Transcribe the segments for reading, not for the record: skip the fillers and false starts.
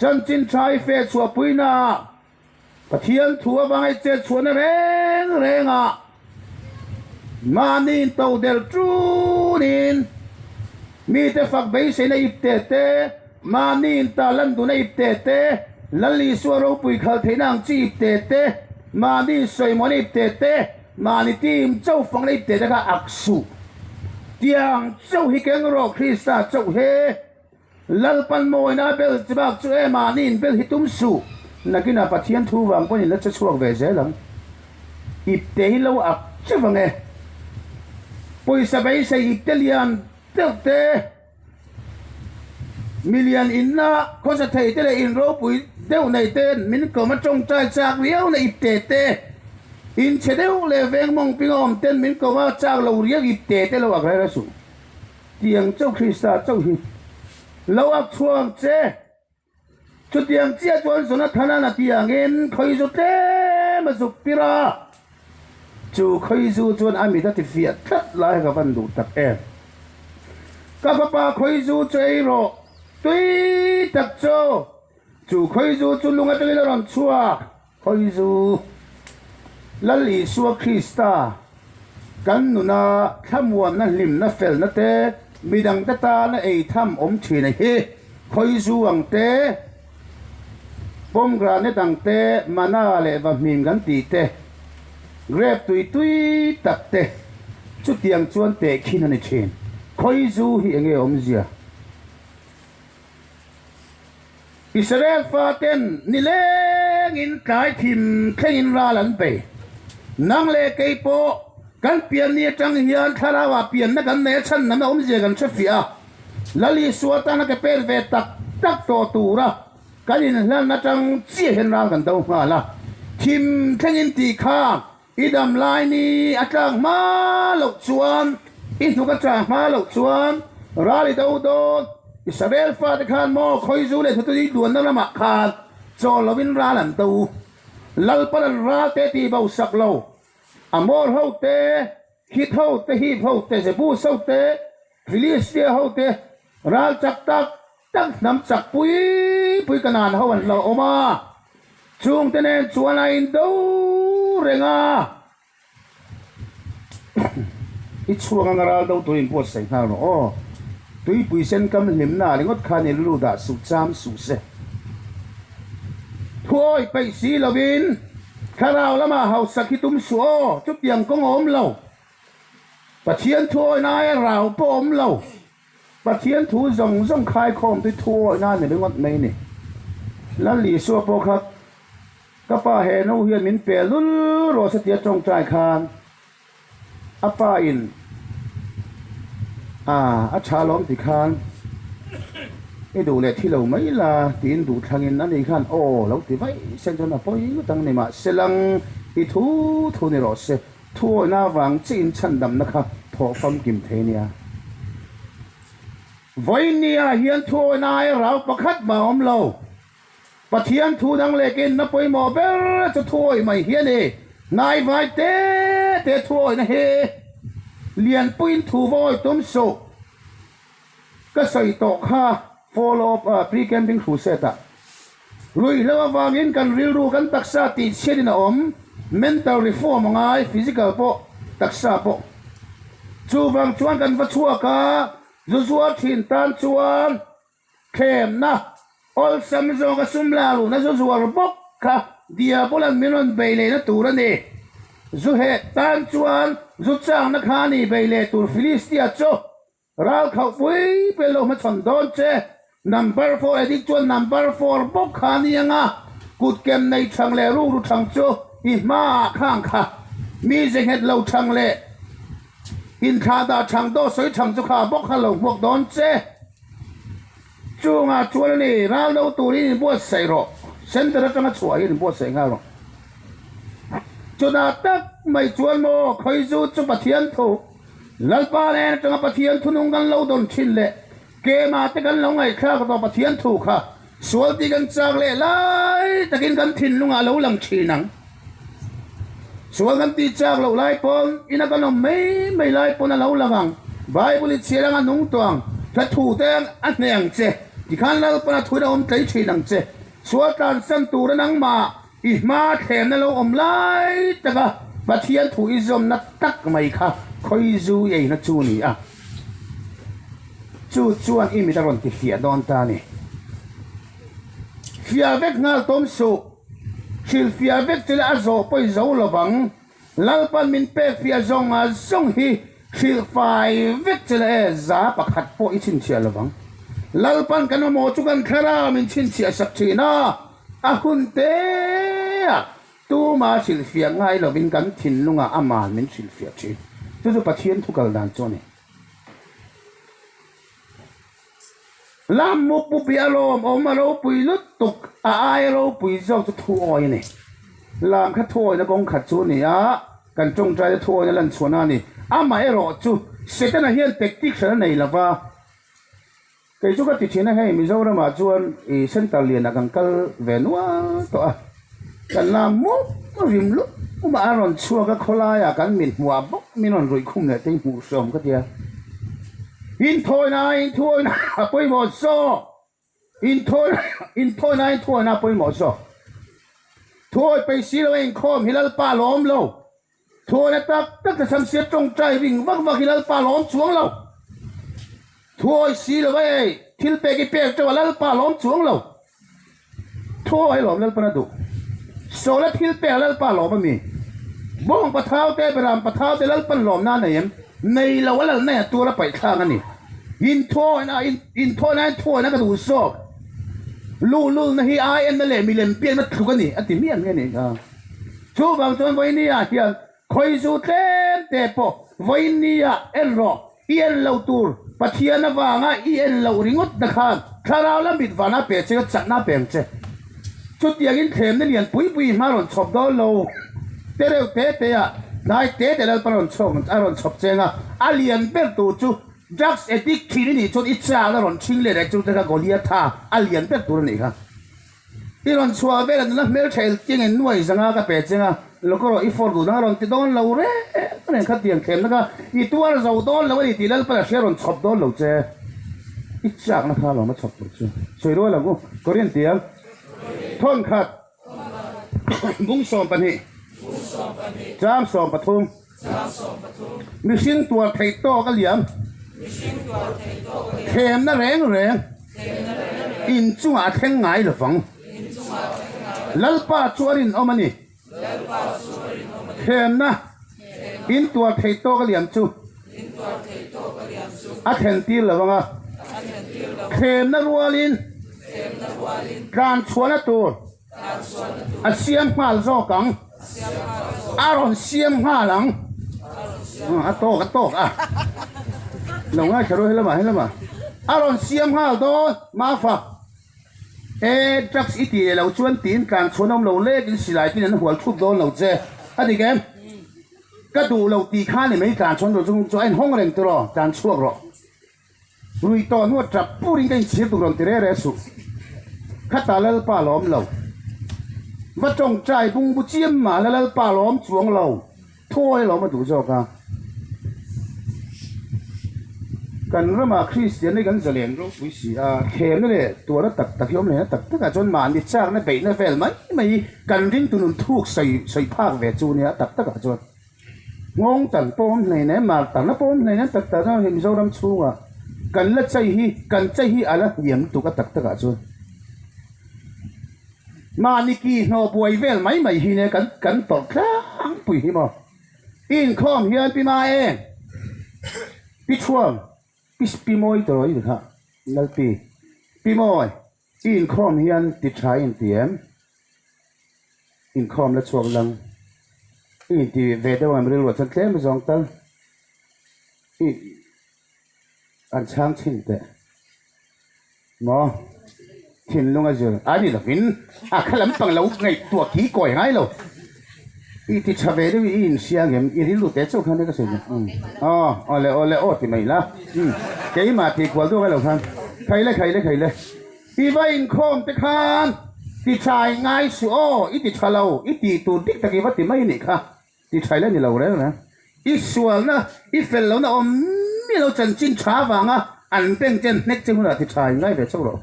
Chanchin tha i feh chhuahpuinaah Pathian thu avanga i chet chhuahna reng rengah mahni intodelh tunin mite fak beiseina ip te te, mahni intarlan duhna ip te te, Lal Isua ropui khalh theihna ang chi ip te te, mahni insawimuahna ip te te, mahni team chauh fangna ip te te kha ak suh. Tiang chauh hi keng rawh Krista chauh he. Lalpan mawina bel chi bak chu e mahni in bel hi tum suh. Nakinah Pathian thu vang pawn in la che chhuak ve zel ang. Ip te hi lo ak che vang e. Pawisa beisei ip te lian deuh te, milian inna khawsa thei te leh in ropui deuh nei te min kawm a tawngtai chak riau na ip te te, in chhe deuh leh veng mawng ping a awm ten min kawm a chak lo riau ip te te lo ak reng reng suh. Tiang chauh Krista chauh hi lo ak chhuak che. Chutiang chiah chuan Jonathana na tiangin khawizu tlem a zuk tir a, chu khawizu chuan a mit a ti fiah tlat lai ka van duh tak em. Ka fapa khawizu chu ei rawh, tui tak chu. Chu khawizu chu lung atangin a rawn chhuak. Khawizu Lal Isua Krista kan nuna thlamuanna hlimna felna te midangte tana ei tham awm thin a hi Khawizu ang te, pomegranate ang te, mana leh vahmim kan tih te, grape tui tui tak te chutiang chuan tehkhin a ni thin. Khawizu hi enge awmzia? Israel faten nilengin tlai thim thlengin ral an bei. Nang leh kei pawh kan pian ni atang hian thlarauah pianna kan nei a chhan nam a awmzia kan hre fiah a. Lal Isua tana ke pen ve tak tak tawh tura kan inhlan atang chiah hian ral kan do nghal a. Thim thlengin tih kha i dam lai ni a tlak hma loh chuan, i hnuk a tla hma loh chuan ral i do dawn. Isabel fate khan maw khawizu leh thutui duanna ramah khan chaw lovin ral an do. Lalpan an ral te tih bo sak lo. Amor ho te, Hit ho te, Hiv ho te, Jebus ho te, Filistia ho te, ral chak tak tak hnam chak pui pui Kanaan ho an lo awm a, chungte nen chuan a indo reng a. I chhuak anga ral do tur inbuatsaih nghal rawh aw. Tuipui sen kam hlimna ringawt khan i rilru dah suh cham suh se. Thuawi peih si lovin thlarau lamah hausak hi tum suh aw, chutiang kawng a awm lo. Pathian thuawina aia rau pawh a awm lo. Pathian thu zawng zawng khaikhawm tui thuawina a ni ringawt mai ni. Lal Isua pawh kha ka pa he nu hian min pe lul rawh se tia tawngtai khan a pa in a a tha lawm ti khan i duh leh thi lo mai la tiin duh thlangin ani khan aw lo ti vaih sen chuan a pawi ngawt ang ni mahse lang i thu thu ni rawh se. Thuawihna avang chiin chhandamna kha thawh famkim thei nia. Vawiinnia hian thuawihna aia rau pakhat mah a awm lo. Pathian thu dang leh kenna pawimawh ber chu thuawih mai hi a ni. Hnaivai te te thuawihna hi lianpuiin thu va awih tum suh. Ka sawi tawh kha follow up pre-camping crusade ah. Ruihhlo avangin kan rilru kan taksa tihchhiatin a awm, mental reform a ngai, physical pawh, taksa pawh. Chuvang chuan kan va chhuak a, zu zuar thin tan chuan thlemna awlsam zawk a sum la luhna zu zuar bawk kha diabolan min rawn bei lehna tur a ni. Zu heh tan chuan zu changna kha a ni bei leh tur Philistia chu. Ral khauh pui pui lo hmachhawn dawn che. Number four addict chuan number four bawk kha a ni ang a, kut kem nei thang leh rukru thang chu i hmaah khang kha. Mi ze nghet lo thang leh inthlah dah thang dawh sawi thang chu kha bawk kha lo hmuak dawn che. Chungah chuan a ni, ral do turin inbuatsaih rawh. Center atanga chhuah hian inbuatsaih nghal rawh. Chutah tak mai chuan maw Khawizu chu Pathian thu. Lalpa nen atanga Pathian thunung kan lo dawn thin leh kema te kan lo ngaihthlak tawh Pathian thu kha sual tih kan chak leh lai takin kan thinlungah a lo lang thin ang. Sual kan tih chak loh lai pawn ina kan awm mai mai lai pawn a lo lang ang. Bible i chhiar anga nung tawh ang, hla thu te a hneh ang che. Tikhan Lalpana thuin a awm tlei thin ang che. Sual tlansan tura nangmah i hma thlemna lo awm lai taka Pathian thu i zawmna tak mai kha khawizu i eina chu ni a. Chu chuan i mit a rawn ti fiah dawn ta a ni. Fiah vek nghal tawm suh. Hrilhfiah vek che la a zawh pawh i zo lovang. Lalpan min pek fiah zawng a zawng hi hrilh fai vek che la e, 1% pawh i chhinchhiah lovang. Lalpan kan mamawh chu kan thlarau min chhinchhiah sak thin a, a hun te ah tuma hrilhfiah ngai lovin kan thinlungah aman min hrilhfiah thin. Chu chu Pathian thu kal dan chu a ni. Lam muk pu piah lawm awm a ropui lutuk a aia ropui zawk chu thu awi a ni. Lam kha thu awina kawng khat chu a ni a, kan tawngtaina thu awina lan chhuahna a ni. Amaherawh chu Setana hian tactic hran a nei lo va, kei chu ka ti thin a hei Mizoramah chuan i center lianah kan kal ve nual tawh a, kan lam mup rim lup a a rawn chhuak a khawlaiah kan mit hmuah bawk min rawn ruih khum leh te hi hmuh hreawm ka ti a. Inthawina inthawina a pawimawh zawk Inthawina inthawina inthawina a pawimawh zawk Thuawi peih si lo a inkhawm hi Lalpa lawm lo Thuawina tak tak ta chhamsia tawngtai ring vak vak hi Lalpa lawm chuang lo Thuawi si lo a ei thil pek i pek teuh a Lalpa lawm chuang lo Thuawi lawm Lalpan a duh. Sawla thil pek Lalpa lawm a mi. Bawng pathau te, beram pathau te Lalpan lawmna a nei em? Nei lo a lalna a tuar a paih thlak a ni. Inthawina, inthawina inthawina ka duh zawk. Luhlulna hi ai enna leh milem piakna tluk a ni, a ti miah miah a nih kha. Chuvang chuan vawinia hian Khawizu tlem te pawh vawiinnia en rawh, i en lo tur Pathian avanga i en loh ringawt na khan thlarau la mit vana pe che ka chakna pe ang che. Chutiangin thlemna lian pui pui hma rawn chhawp dawn lo te reuh te te ah hnai te te Lalpa rawn chhawk a rawn chhawp cheng a, a lian ber tur chu drugs addict thin i nih chuan i chakna rawn ṭhing leh leh chu te kha Goliatha a lian ber tur a nih kha. I rawn chhuah vel a nula hmeltha el tiang in nuai zanga ka pe cheng a, lawk erawh i fawr duh dang a rawn ti dawn lo reng reng kha tiang thlemna kha i tuar zo dawn lo a ni tih Lalpan a hria rawn chhawp dawn lo che. I chakna kha alawm a chhawp tur chu. Sawi rual ang u, Korean tiang thawn khat bung 12 chang 13 mihring tuar theih tawk a liam thlemna reng reng in chungah a thleng ngai lovang. Lalpa chu a rinawm a ni. Thlemna in tuar theih tawk a liam chu a thlen tir lo ang a, thlemna rualin tlan chhuahna tur A siam nghal zawk ang. A rawn siam nghal ang. A tawk a tawk a. Lo ngaithla ru helamah helamah. A rawn siam nghal dawn Mafa. E drugs i ti leh lo chuan tiin tlan chhuan awm lo lek in silai tin an hual thup dawn lo che. A dik em? Ka duh lo tih kha ni mai tlan chhuan tur chu chu a inhawng reng tiraw tlan chhuak rawh. Rui tawh hnuah tap purin ka inchhir tuk rawn ti re re suh. Khata Lalpa lawm lo. Va tawngtai bungbu chiam mah la Lalpa lawm chuang lo. Thawi lawm a duh zawk a. Kan ramah Kristian hi kan zalen ropui si a, thlemna leh tuarna tak tak hi awm lehna tak takah chuan mahni chakna beihna vel mai mai kan ringtu nun thuk sawi sawi phak ve chu nia tak takah chuan. Nghawng tan pawh awm hlei nen, mar tanna pawh awm hlei nen tak tak chuan hei Mizoram chhungah kan la chei hi, kan chei hi a la hniam lutuk a tak takah chuan mahni ki hnawh buai vel mai mai hi nia kan kan tawrh tlangpui hi maw. I inkhawm hian pi ma em? Pi Thuam, pi pi Mawi tawh i ni kha, Lalpi, pi Mawi. I inkhawm hian ti tha i inti em? Inkhawm la chhuak lang i inti ve deuh ang rilruah chuan tlem zawng tal i an chhang chhin teh maw? Thinlung a zir a ni lovin a kha lampang lo ngaihtuah ki kawi ngai lo. I ti tha ve deuh i inhria ngem i rilru teh chauh khan ka sawi duh aw awle awle aw ti mai la keimah tih kual duak a lo khan khaile khaile khaile i va inkhawm te khan ti tha i ngai suh aw i ti tha lo i tih tur dik tak i va ti mai nih kha ti tha ila ni lo reng reng i sualna i fel lohna awm miah lo chanchin tha vanga an beng chen hnek che hunah ti tha i ngai ve chauh rawh.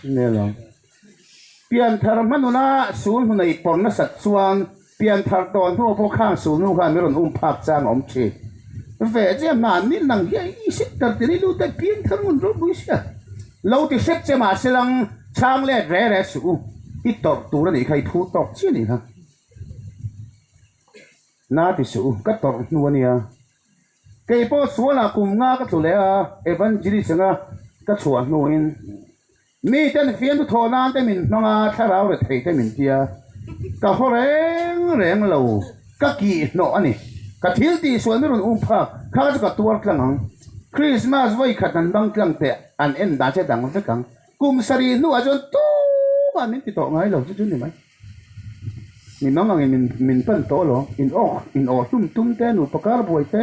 Nilo. Pianthar hmanuna sul hnu nei pawr nasat chuan pianthar tawh hnu pawh khang sul hnu khan min rawn um phak chang a awm thin. Ve chiah hna ni nang hi a i sit tar ti ni lut daih pianthar ngun ropui sia. Lo ti hrep che mahse lang chhang let re re suh u. I tawrh tur a nih kha i phu tawk chiah a nih kha. Na ti suh u ka tawrh hnu a nia. Kei pawh sualah kum nga ka tlu leh a, Evangelist anga ka chhuah hnuin miten fiamthu thawh nan te min hmang a, thlarau rethei te min tia, ka haw reng reng lo, ka kih hnawh a ni. Ka thil tih sual mi rawn um phak, kha chu ka tuar tlang ang. Christmas vawi khat an bang tlang teh an en dan che dang vek ang. Kum sarih hnuah chuan tumah min ti tawh ngai lo chu chu ni mai. Mi mang angin min min pan tawh lo, in awk in awh hlum tum te, nupa kar buai te,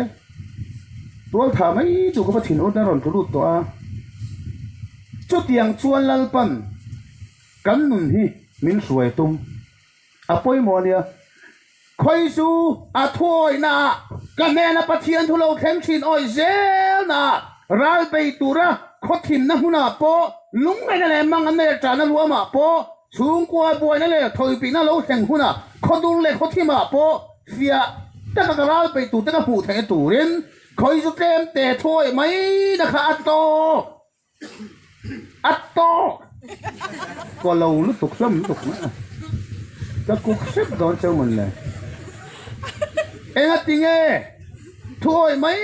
tual tha mai chu ka va thin ur na rawn tlu lut tawh a. Chutiang chuan Lalpan kan nun hi min hruai tum a pawimawh a nia. Khawi chu a thuawihna ah ka hnena Pathian thu lo thleng thin awih zelna ah ral bei tura khaw thimna hmunah pawh lungngaihna leh mang an nei atana luamah pawh chhungkua buaina leh thawipihna lo thleng hunah khaw dur leh khaw thimah pawh fiah taka ka ral bei turte ka hmuh theihna turin khawi chu tlem te thuawih mai na kha a tawk. A tawk! Ka lo lutuk hlawm lutuk mai a. Ka kuk hrep dawn cheu mawn le. Enga tinge thuawih mai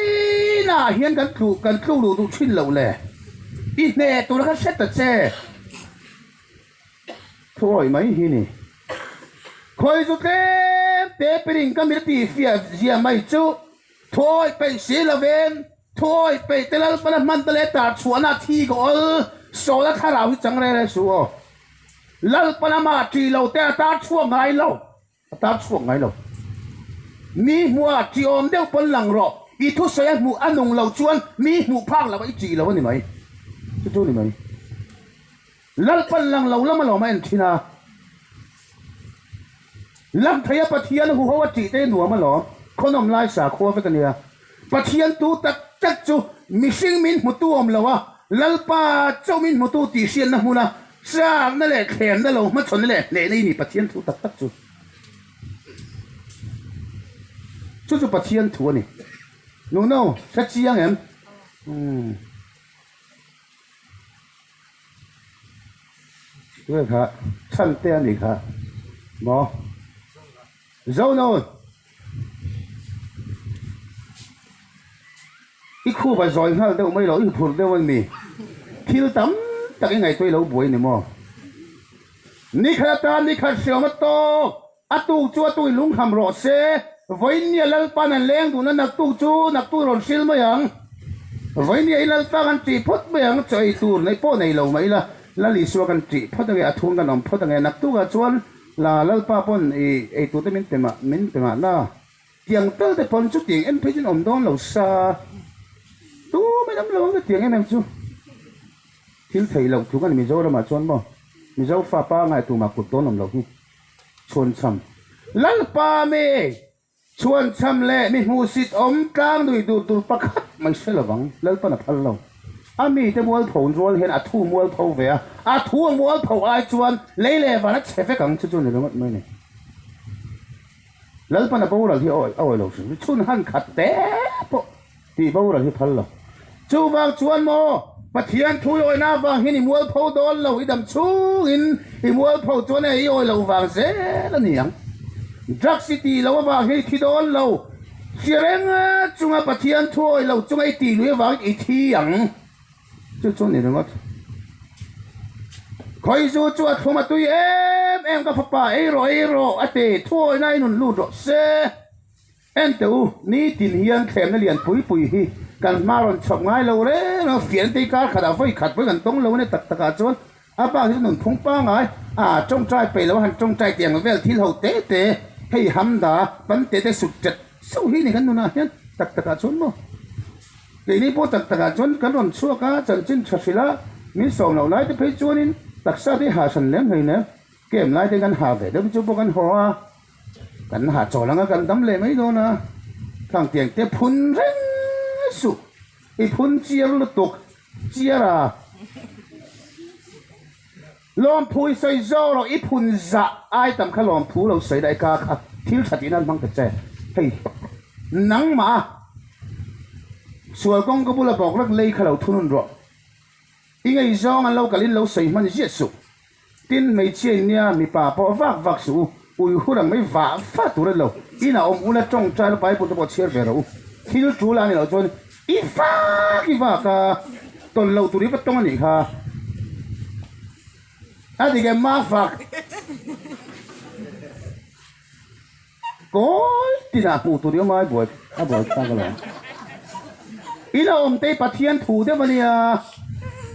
naah hian kan tlu kan tluk luh duh thin loh le. I hneh tur kha hre ta che. Thuawih mai hi ni. Khawi chu tlem te piring ka mit a tih fiah zia mai chu thuawih peih si lovin Thuawi peih te Lalpana hman te leh tar chhuahna thi ka awl Sawla thlarau hi chang reng reng suh aw. Lalpana mah ṭih lo te a tar chhuak ngai lo, a tar chhuak ngai lo. Mi hmuh a ṭih awm deuh pawn lang rawh, i thusawi a hmuh a nung lo chuan mi hmuh phak lo a i ṭih lo a ni mai. Chu chu a ni mai. Lalpan lang lo lam alawm a en thin a. Lang thei a Pathian huho a ṭih te hi nuam alawm, khawnawm lai sakhua vek a nia. Pathian tu tak tak chu mihring min hmutu awm lo a, Lalpa chauh min hmutu tih hriatna hmuna chakna leh thlemna lo hmachhawnna leh hnehna i ni Pathian thu tak tak chu. Chu chu Pathian thu a ni. Nuno, hre chiang em? Umm. Tunge kha? Chhante a nih kha maw? Zono! I khup a zawi nghal deuh mai lo, i phur deuh a ni. Thil tam tak i ngaihtuah i lo buai ni maw? Ni khat atan ni khat hriam a tawk, a tuk chu a tuk i lungham rawh se. Vawinia Lalpa'n an leng duhna naktuk chu naktuk i rawn hril mai ang. Vawinia i Lalpa kan ṭih phawt mai ang, chaw ei tur neih pawh nei lo mai ila, Lal Isua kan ṭih phawt ange, a thung kan awm phawt ange. Naktukah chuan La Lalpa pawn i ei tur te min pe mah min pe mah na. Tiang tal te pawn chu tiang em phei chuan awm dawn lo sa. Tu mai awm lo ang tiang em em chu. Thil thei loh tluk a ni Mizoramah chuan maw. Mizo fa pangai tumah kut dawn awm loh hi. Chhuanchham. Lalpa mi Chhuanchham leh mi hmuhsit awm tlang nui dur tur pakhat mai hre lovang, Lalpan a phal lo. A mite mualpho rual hian a thu mualpho ve a, a thu a mualpho ai chuan lei leh van a chhe vek ang chu chu ni ringawt mai ni. Lalpan a boral hi a awih lo hrim, chhun han khat te pawh tih boral hi phal lo. Chuvang chuan maw Pathian thu i awihna avang hian i mualpho dawn lo, i dam chhungin i mualpho chuan e i awih loh vang zel a ni ang. Drugs i tih loh avang hian i thi dawn lo, hria reng chunga Pathian thu awih lo chunga i tih lui avangin i thi ang. Chu chu ni ringawt. Khawizu chu a thlum a tui em em ka fapa ei rawh ei rawh a ti, thu awihna i nun lut rawh se. En teh u, nitin hian thlemna lian pui pui hi kan hma rawn chhawp ngai lo reng a, fian te hi kar khatah vawi khat vawi kan tawng lo a ni tak takah chuan a bak hi chu nunphung pangai a tawngtai peih lo a han tawngtai tih ang vel thil ho te te hei hamda pan te te sut tet sauh hi ni kan nunah hian tak takah chuan maw keini pawh tak takah chuan kan rawn chhuak a chanchin tha hrilh a min sawm loh lai te phei chuanin taksa te hi ha hran lem hleinem kem lai te kan ha ve deuh chu pawh kan haw a. Kan ha chawl anga kan dam leh mai dawn a, khang tiang te phun reng suh, i phun chiar lutuk. Chiara. Lawmthu i sawi zawk rawh, i phun zah ai tam kha lawmthu lo sawi la i ka kha thil tha tih nan hmang ta che. Hei nangmah a sual kawngka bula bawk lek lei kha lo thunun rawh. I ngaihzawng an lo kalin lo sawi hman ziah suh. Tin, hmeichhia in nia mipa pawh vak vak suh u, ui hur ang mai vah vah tur a ni lo. Inah awm ula tawngtai la Bible te pawh chhiar ve rawh u. Thil tul a ni loh chuan i vak i vak a, tawn loh tur i va tawng a nih kha. A dik em Mafak? Kawi tinah hmuh tur i awm a, i buai a buai thlak alawm. Ina awm te hi Pathian thu deuh a nia.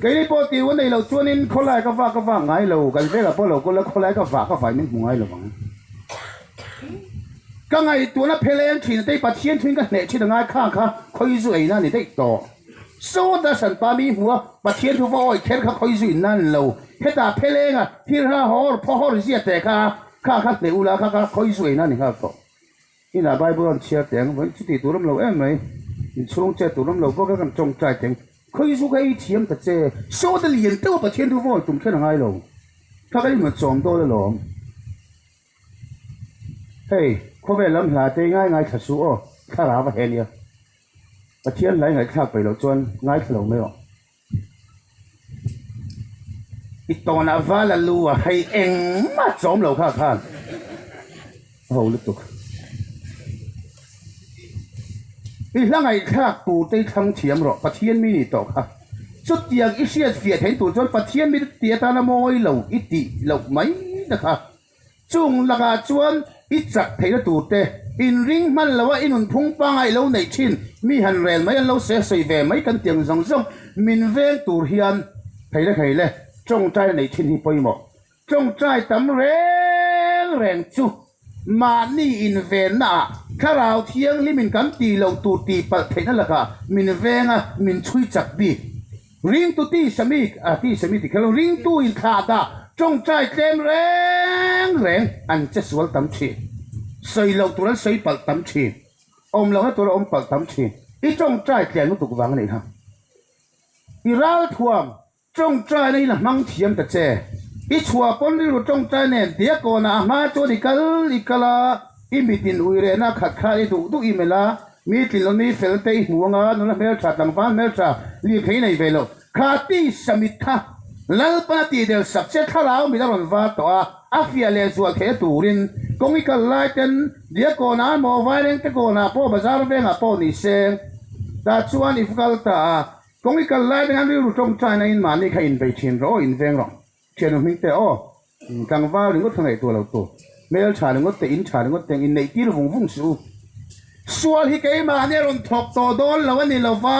Keini pawh tiu a nei loh chuanin khawlai ka vak ka vak ngai lo, kan velah pawh lo kawl a khawlai ka vah ka vah min hmu ngai lo ang. Ka ngaihtuahna pheleng thin te hi Pathian thuin ka hneh thin a ngai kha kha khawi zu eina a ni daih tawh. Sawta hranpa mi hmu a, Pathian thu va awih kher kha khawi zu in nan lo. Hetah phelenga thilhla hawr phawhawr zia teh kha Kha kha hneh ula kha kha khawi zu eina ni nghal tawh. Inah Bible an chhiar teh ang, vawiin chuti tur awm lo em mai, inchhung chet tur awm lo bawk a kan tawngtai teh ang. Khawi zu kha ei thiam ta che, sawta lian deuh a Pathian thu vawi tum kher a ngai lo. Kha ka inhmuh chawm dawl alawm. Hei, khawvel lam hla te ngai ngai thla suh aw, thlarau a he nia. Pathian hla i ngaihthlak peih loh chuan ngaithla lo mai aw. I tawnah val a lu a, hei engmah chawm lo kha khan a ho lutuk. I hla ngaihthlak tur te i thlang thiam rawh, Pathian mi ni tawh kha. Chutiang i hriat fiah theih tur chuan Pathian mi ti atana mawi lo i tih loh mai te kha. Chung lakah chuan i chak theihna tur te, inring hman loa i nunphung pangai lo neih thin mi han rel mai an lo se sawi ve mai kan tiang zawng zawng min veng tur hian thei le thei le tawngtai neih thin hi pawimawh. Tawngtai tam reng reng chu mahni invenna ah thlarau thianghlimin kan tih loh tur tih palh theihna lakah min veng a, min chhui chak bik. Ringtu ti sami a ti sami ti kher lo, ringtu in thlah dah tawngtai tlem reng reng an che sual tam thin, sawi loh tur an sawi palh tam thin, awm lohna tur a awm palh tam thin, i tawngtai tlem lutuk vang a nih kha. I ralthuam tawngtaina in a hmang thiam ta che, i chhuah pawn rilru tawngtai nen diakawnah a hma chuan i kal i kal a, i mit in ui rehna khat kha i duh duh i melh a, Mi tlin mi fel te i hmu anga nula hmeltha tlangval hmeltha lir thei nei ve lo. Kha ti samit kha Lalpan a tih del sak che thlarau mit a rawn var tawh a, a fiah leh zual theihna turin kawng i kal lai ten Diakawnah emaw Vairengte kawnah pawh bazar vengah pawh ni se tah chuan i va kal ta a, kawng i kal lai ten an rilru tawngtaina in mahni kha inbei thin rawh aw inveng rawh. Thiannu hming te aw, tlangval ringawt kha ngaihtuah lo tu, hmel tha ringawt te, in tha ringawt te inneih tir vung vung suh u. Sual hi keimahni a rawn thawk tawh dawn lo a ni lo va,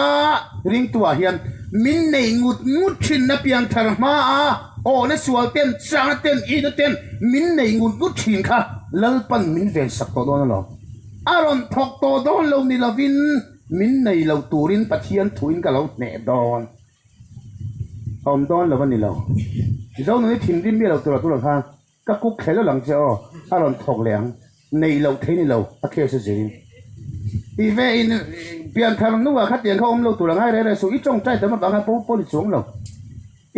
ringtuah hian min nei ngut ngut thin na pianthar hma a awhna sual ten, changna ten, ihna ten min nei ngut ngut thin kha Lalpan min ven sak tawh dawn alawm. A rawn thawk tawh dawn lo ni lovin min nei lo turin Pathian thuin ka lo hneh dawn. A awm dawn lo a ni lo. Zonuni thinrim miah lo tura tunah khan ka kuk thleh lawlh ang che aw, a rawn thawk leh ang. Neih loh thei ni lo, a case a zirin. Ti ve in pianthar hnuah khatiang kha awm lo tur a ngai reng reng suh, i tawngtai tam avang khan pawh pawh ni chuang lo.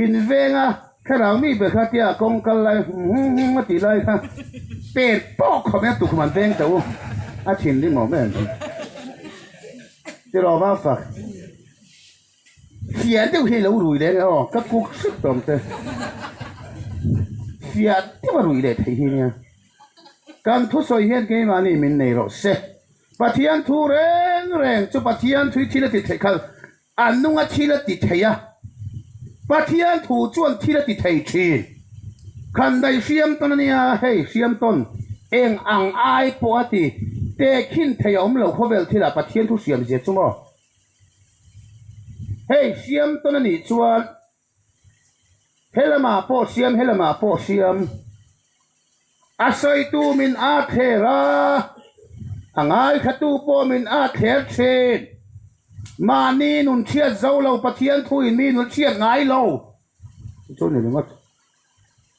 In venga thlarau mi ber kha tia kawng kal lai hum hum a tih lai kha pen pawh khawp in a tukhum an veng tawh u, a thinrim awm em em. Tiraw Vafak. Fiah deuh hi lo rui leh nia aw, ka kuk hrep tawh ang che. Fiah deuh a rui leh theih hi nia. Kan thusawi hian keimahni min nei rawh se. Pathian thu reng reng chu Pathian thui thil a ti theih kha a nung a thil a ti thei a. Pathian thu chuan thil a ti thei thin. Khandai hriam tawn a nia, hei hriam tawn eng ang ai pawh a ti tehkhin thei a awm lo khawvel thilah Pathian thu hriam zia chu maw. Hei siam tawn a nih chuan helamah pawh siam helamah pawh siam a sawitu min a thler a, a ngaithlatu pawh min a thler thin. Mahni nun chhiat zo lo Pathian thuin mi nun chhiat ngai lo chu ni ringawt.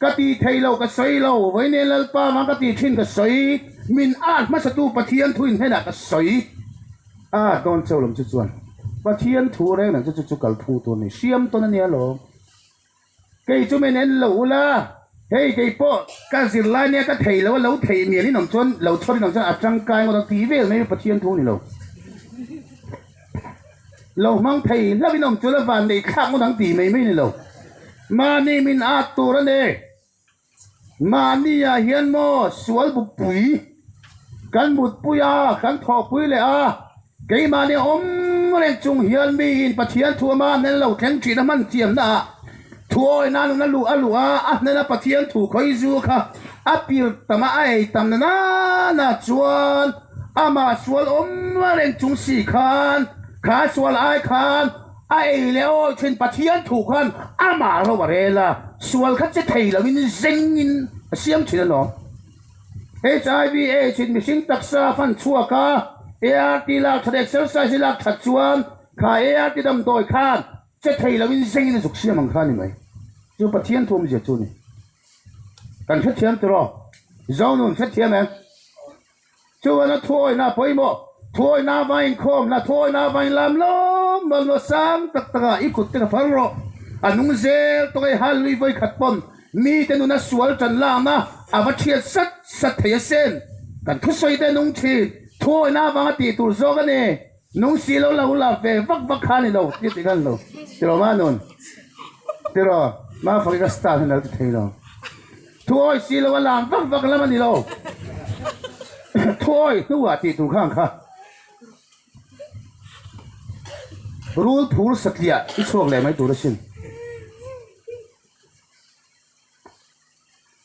Ka ti thei lo ka sawi lo, vawiin Lalpa vang ka ti thin ka sawi, min at hmasatu Pathian thuin hnenah ka sawi a dawn cheu lam chu chuan. Pathian thu reng reng chu chu chu kalphung tur a ni. Hriam tawn a nia lawm. Kei chu min en lo ula, hei kei pawh ka zirlai nia ka thei lo a, lo theih mial in awm chuan, lo chhawr in awm chuan a tangkai ngawt ang tih vel mai Pathian thu a ni lo. Lo hmang thei hlauh in awm chuan a van neih thlak ngawt ang tih mai mai a ni lo. Mahni min at tur a ni. Mahni ah hian maw sual bupui kan mutpui a, kan thawhpui leh a, keimahni awm reng chung hian miin Pathian thu ama hnen lo thleng thin a hman thiamna ah thuawi nan a luh a luh a, a hnena Pathian thu khawi zu kha a pir tam a, a ei tam na nana chuan amah sual awm reng chung si khan kha sual ai khan A ei leh awi thin Pathian thu khan amah ro a rel a, sual kha che thei loin zengin a siam thin alawm. HIV AIDS in mihring taksa fan chhuak a, ART lak that exercise i lak that chuan kha ART damdawi khan che thei loin zengin a zuk siam ang kha a ni mai. Chu Pathian thu awmzia chu a ni. Kan hrethiam tiraw? Zonun hrethiam em? Chuan a thuawina pawimawh, thuawina va inkhawmna, thuawina va inlam lawm lawm lawm sang tak takah i kut te ka phar rawh. A nung zel tawk ei hal lui vawi khat pawn mite nuna sual tan lakna a va thiat sat sat thei asin. Kan thusawi te nung thin, thuawina avanga tih tur zawk a ni. Nung si lo lo la ve vak vak kha a ni lo tih tih khan lo tiraw ma nun tiraw ma fak i ka star hian a lo ti thei lo. Thuawi si lo a lam vak vak lam a ni lo. Thuawi hnuah tih tur khan kha rul phur satliah i chhuak leh mai tur asin.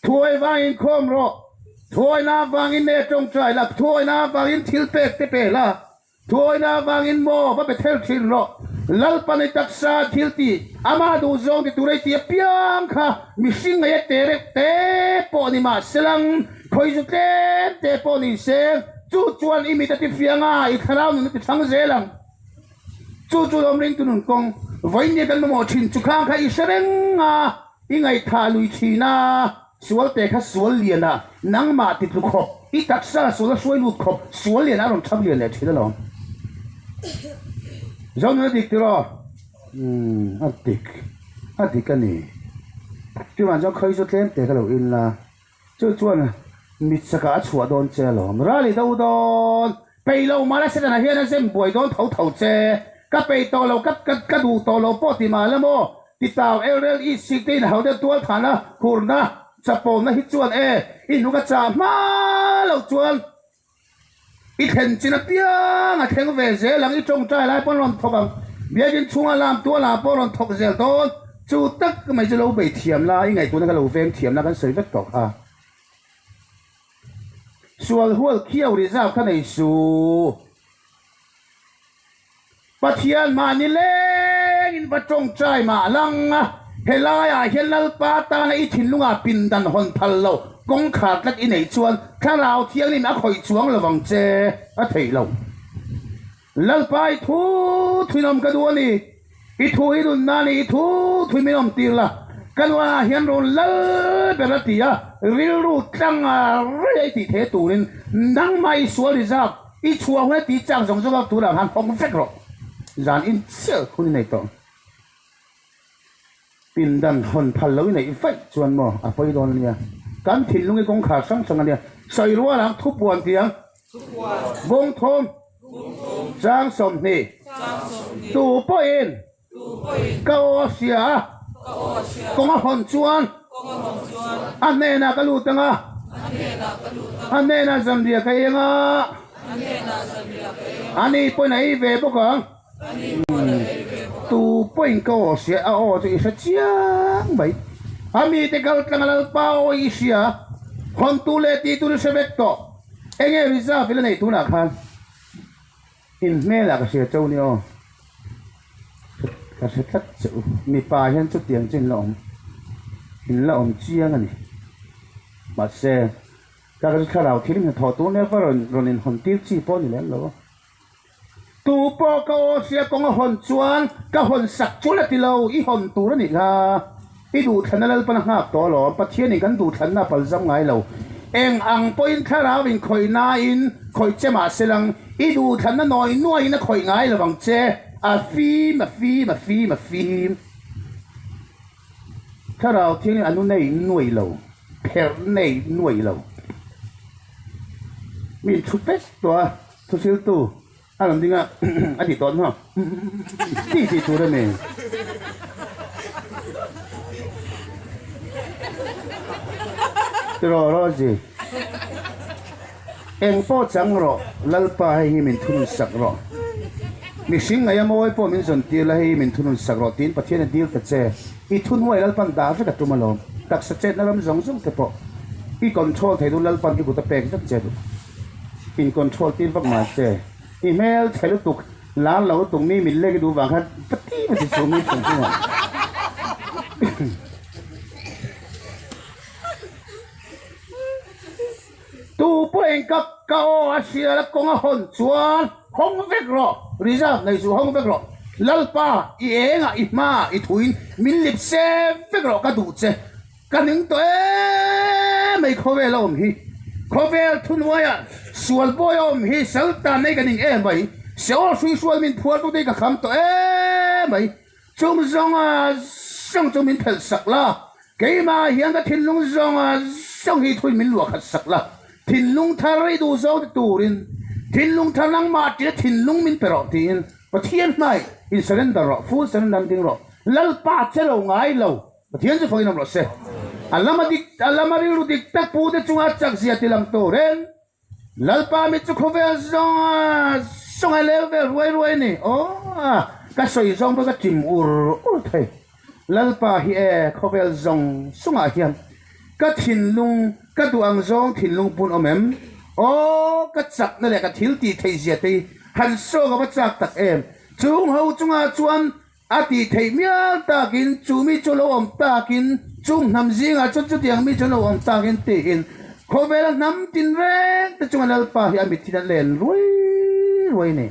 Thuawi vangin khawm rawh, thuawina vangin ne tawngtai la, thuawina vangin thil pek te pe la. Thuawina avangin maw va be ther thin rawh. Lalpa nei taksa thil ti, amah duh zawng ti tur ei ti apiang kha mihring ngeia te reuh te pawh ni mah selang, khawi zu tlem te pawh ni se, chu chuan i mit a ti fiang a, i thlarau nun a ti thlang zel ang. Chu chu lawm ringtu nun kawng vawiin kan mamawh thin chu khang kha i hre reng a, i ngaihthah lui thin a. Sual te kha sual lian a, nangmah ti tlu khawp, i taksa sual a hruai lut khawp, sual lian a rawn thap lian leh thin alawm. Zonun a dik tiraw? Umm, a dik, a dik a ni. Chuvang chuan khawi chu tlem te kha lo in la, chu chuan mit sakah a chhuah dawn che alawm. Ral i do dawn, peih lo mah la Setana hian a zem buai dawn tho tho che, ka peih tawh lo, ka ka ka duh tawh lo pawh ti mah la maw? Titau elrel i sik te in hau deuh tual thana hurna chapawmna hi chuan e i hnuk a chah hma loh chuan i thlen chin apiang a thleng ve zel ang i tawngtai lai pawn rawn thawk ang biakin chhunga lam tual ah pawh rawn thawk zel dawn chu tak mai chu lo bei thiam la i ngaihtuahna kha lo veng thiam la kan sawi vek tawh kha sual hual khiau reserve kha nei suh. Pathian mahni lengin va tawngtai mah lang a, helaiah hian Lalpa tana i thinlungah pindan hawn phal lo kawngkhar tlat i neih chuan Thlarau Thianghlim a khawih chuang lo vang che a theih lo. Lalpa i thu thuin awm ka duh a ni, i thu hi nunna a ni, i thu thuin min awm tir la, ka nualah hian rawn lal ber a ti a, rilru tlang a rei a i tih theih turin nangmah i sual reserve I chhuah hun a tih chak zawng zawng a tunah khan hawng vek rawh. Zan in chiah hun i nei tawh. Pindan hawn phal lo i neih vaih chuan maw a pawi dawn a nia. Kan thinlung hi kawngkhar hrang hrang a nia. Sawi rual ang thupuan ti ang. Bawngthawm chang 20 tu pawhin ka aw a hria a, kawng a hawn chuan a hnenah ka lut ang a, a hnenah zanriah ka eng a, ani pawhin a ei ve bawk ang. Tu pawhin ka aw hria, a aw chu i hre chiang mai. A mite kal tlang a Lalpa aw i hria, hawntu leh tihtur i hre vek tawh. Enge reserve i la neih tunah khan? In hmelah ka hria cheu ni aw. Ka hre tlat che u. Mipa hian chutiang chu in la awm. In la awm chiang a ni. Mahse, ka ka chu thlarau thil hnathawh tur nia va rawn rawn inhawn tir chi pawh a ni lem lo a. Tu pawh ka aw hria kawng a hawn chuan ka hawn sak chu la ti lo, i hawn tur a nih kha. I duhthlanna Lalpan a nghak tawh alawm, Pathianin kan duhthlanna a palzam ngai lo. Eng ang pawhin thlarau inkhawihnain khawih che mah se lang, i duhthlanna nawi nuaiin a khawih ngai lo ang che. A fim, a fim, a fim, a fim. Thlarau Thianghlim a nu nei nuai lo, pherh nei nuai lo. Mi in thu vek tawh a, thuhriltu a rawn ding a, a ti tawh hnuah ti tih tur a ni. Tiraw Rosie? Eng pawh chang rawh, Lalpa hei hi min thunun sak rawh. Mihring ngaih a mawi pawh min zawn tir la, hei hi min thunun sak rawh tiin Pathian a dil ta che. I thuhnuai Lalpan dah vek a tum alawm. Taksa chetna ram zawng zawng te pawh i control thei duh Lalpan i kut a pek vek che duh. In control tir vak mai che. I hmel chhe lutuk, lar lo lutuk mi min lek i duh vang khan pati pati chu mi thung thung ang. Tu pawh eng ka ka aw a hrial a kawng a hawn chuan hawng vek rawh, reserve nei chu hawng vek rawh, Lalpa i engah i hmaah i thuin min lip se vek rawh ka duh che, ka ning tawh em mai khawvel a awm hi, khawvel thuhnuaiah sual bawi a awm hi saltan nei ka ning em mai, Seol hruihrual min phuartu te hi ka kham tawh em mai. Chung zawnga zawng chu min phelh sak la, keimah hian ka thinlung zawnga zawng hi thuin min luah khat sak la, thinlung thar i duh zawng ti turin thinlung thar nangmah tia thinlung min pe rawh tiin Pathian hmai in surrender rawh, full surrender ding rawh, Lalpa che lo ngai lo, Pathian chu fakin awm rawh se. A lama dik, a lama rilru dik tak pu te chunga chak zia ti lang turin Lalpa mit chu khawvel zawnga zawng a leu vel ruai ruai a ni. Aw, ka sawi zawng pawh ka chim ur ur thei. Lalpa hi e, khawvel zawng chungah hian ka thinlung, ka duh ang zawng thinlung pun awm em? Aw, ka chakna leh ka thil tih theih zia te hi han saw ka va chak tak em? Chung ho chungah chuan A tih theih mial takin chu mi chu lo awm takin, chung hnam zingah chuan chutiang mi chu lo awm takin tiin khawvela hnam tin reng te chunga Lalpa hi a mithin a len ruai ruai a ni.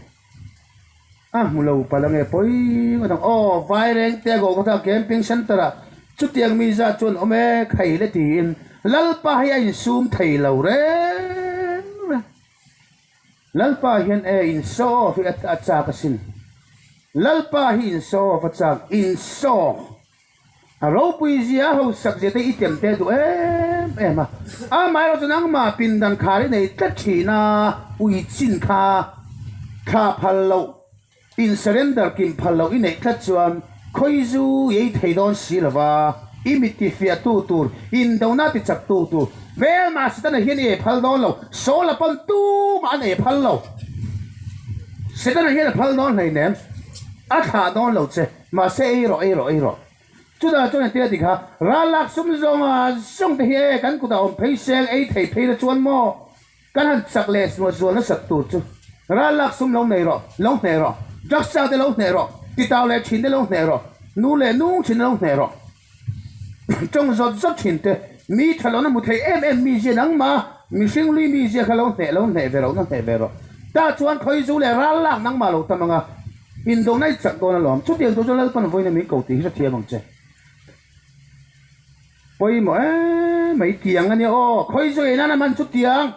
A hmu lo palh ange pawi ngawt ang. Aw, Vairengte a Golgotha Camping Centre ah chutiang mi zat chuan awm e khai le tiin Lalpa hi a insum thei lo reng reng. Lalpa hian e in show off hi a chak asin. Lalpa hi in show off a chak, in show a ropui zia a hausak zia te i tem te duh em em a. Amaherawhchu nangmah pindan khar i nei tlat thin a, ui chin kha thla phal loh In surrender kim phal loh i neih tlat chuan khawi zu i ei thei dawn si lo va, i mit ti fiah tu tur, indona ti chak tu tur hmelma Setana hian i ei phal dawn lo, Saul a pawn tumah an ei phal lo. Setana hian a phal dawn hleinem, a thlah dawn lo che, mahse ei rawh, ei rawh, ei rawh. Chutah chuan entir a ti kha, ral lak sum zawnga zawng te hi e kan kutah awm phei seng ei thei phei la chuan maw? Kan han chak leh hnuah zual nasat tur chu ral lak sum lo nei rawh, lo hneh rawh, drugs chak te lo hneh rawh, titau leh thin te lo hneh rawh, nu leh nung thin te lo hneh rawh, tawng zawt zawt thin te, mi tha lohna hmu thei em em mi zia nangmah mihring lui mi zia kha lo hneh lo hneh ve rawh, lo hneh ve rawh. Tah chuan khawi zu leh ral lak nangmah lo tam anga indona i chak dawn alawm. Chutiang tur chu Lalpan vawiin a min ko tih hi hrethiam ang che. Pawimawh em mai tiang a nia aw, khawi zawih nana hman chu tiang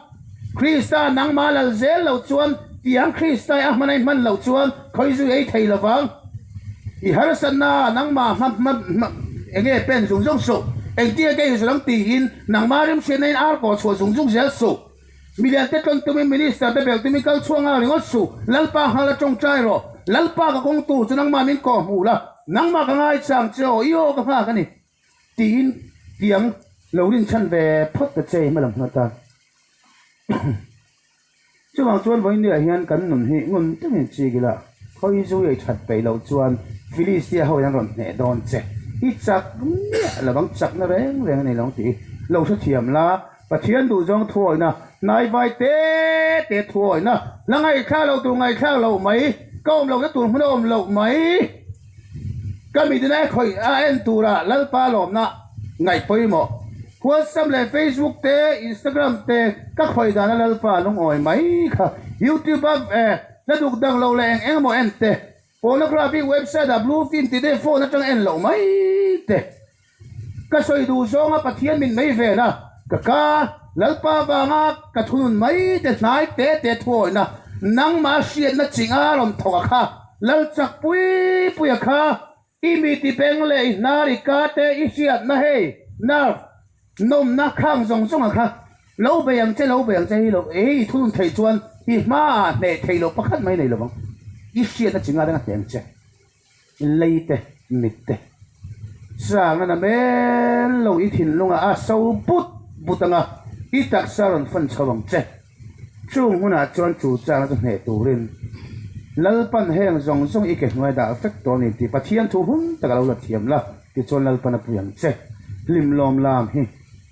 Krista nangmah lal zel loh chuan tiang Krista i a hman a i hman loh chuan khawi zui ei thei lovang. I harsatna nangmah hma hma hma enge pen zung zung suh, engtin nge i zawh ang tiin nangmah rimhriatna in ar kawh chhuah zung zung zel suh. Milian te tlawn tumin Minister te belh tumin kal chhuak nghal ringawt suh, Lalpa nghal a tawngtai rawh, Lalpa ka kawng tur chu nangmah min kawh hmuh la, nangmah ka ngaichang che aw, i aw ka nghak a ni. Tiin tiang lo rinchhan ve phawt ta che hma lam nghata. Chuvang chuan vawiin hian kan nun hi ngun takin chik ila, khawi zu ei that peih loh chuan Philistia ho in an rawn hneh dawn che. I chak miah lo ang, chakna reng reng a nei lo ang tih hi lo hrethiam la, Pathian duhzawng thuawihna, hnaivai te te thuawihna, la ngaihthlak loh tur ngaihthlak loh mai, ka awm lohna tur hmun a awm loh mai. Ka mitin a khawih a en tura Lalpa lawmna ngaih pawimawh. WhatsApp leh Facebook te, Instagram te ka khawih dana Lalpa lungawi mai kha. YouTube a hla duk dang lo leh eng eng emaw en te, pornography website ah blue film ti te phone atanga en loh mai te. Ka sawi duh zawnga Pathian min mei ven a, ka ka Lalpa vanga ka thunun mai te hnai te te thuawihna nangmah hriatna ching a rawn thawk a kha. Lal chak pui puia kha i mi ti beng leh i hnar i ka te i hriatna hei nerve nawmna khang zawng zawnga kha lo bei ang che lo bei ang che hi lo hei i thunun theih chuan i hmaah hneh theih loh pakhat mai nei lovang i hriatna chi nga reng a hneh ang che. Lei te, mit te. Chang a na mel lo i thinlungah a so but but anga i taksa rawn fan chho ang che. Chung hunah chuan chu chang chu hneh turin Lalpan heng zawng zawng i ke hnuai dah vek tawh a ni tih Pathian thu hun tak a lo la thiam la tichuan Lalpan a pui ang che. Hlimlawm lam hi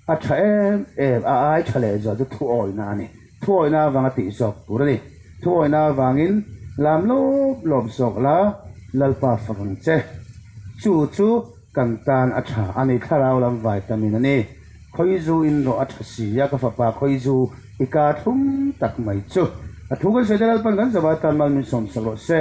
a tha em em a ai tha leh zual chu thuawina a ni. Thuawina avanga tih zawk tur a ni. Thuawina avangin lam lawp lawp zawk la, Lalpa fak ang che. Chu chu kan tan a tha a ni, thlarau lam vitamin a ni. Khawizu in rawh a tha si a, ka fapa khawizu i ka thlum tak mai chu. A thu kan sawi te Lalpan kan zavai tan mal min sawmsak rawh se.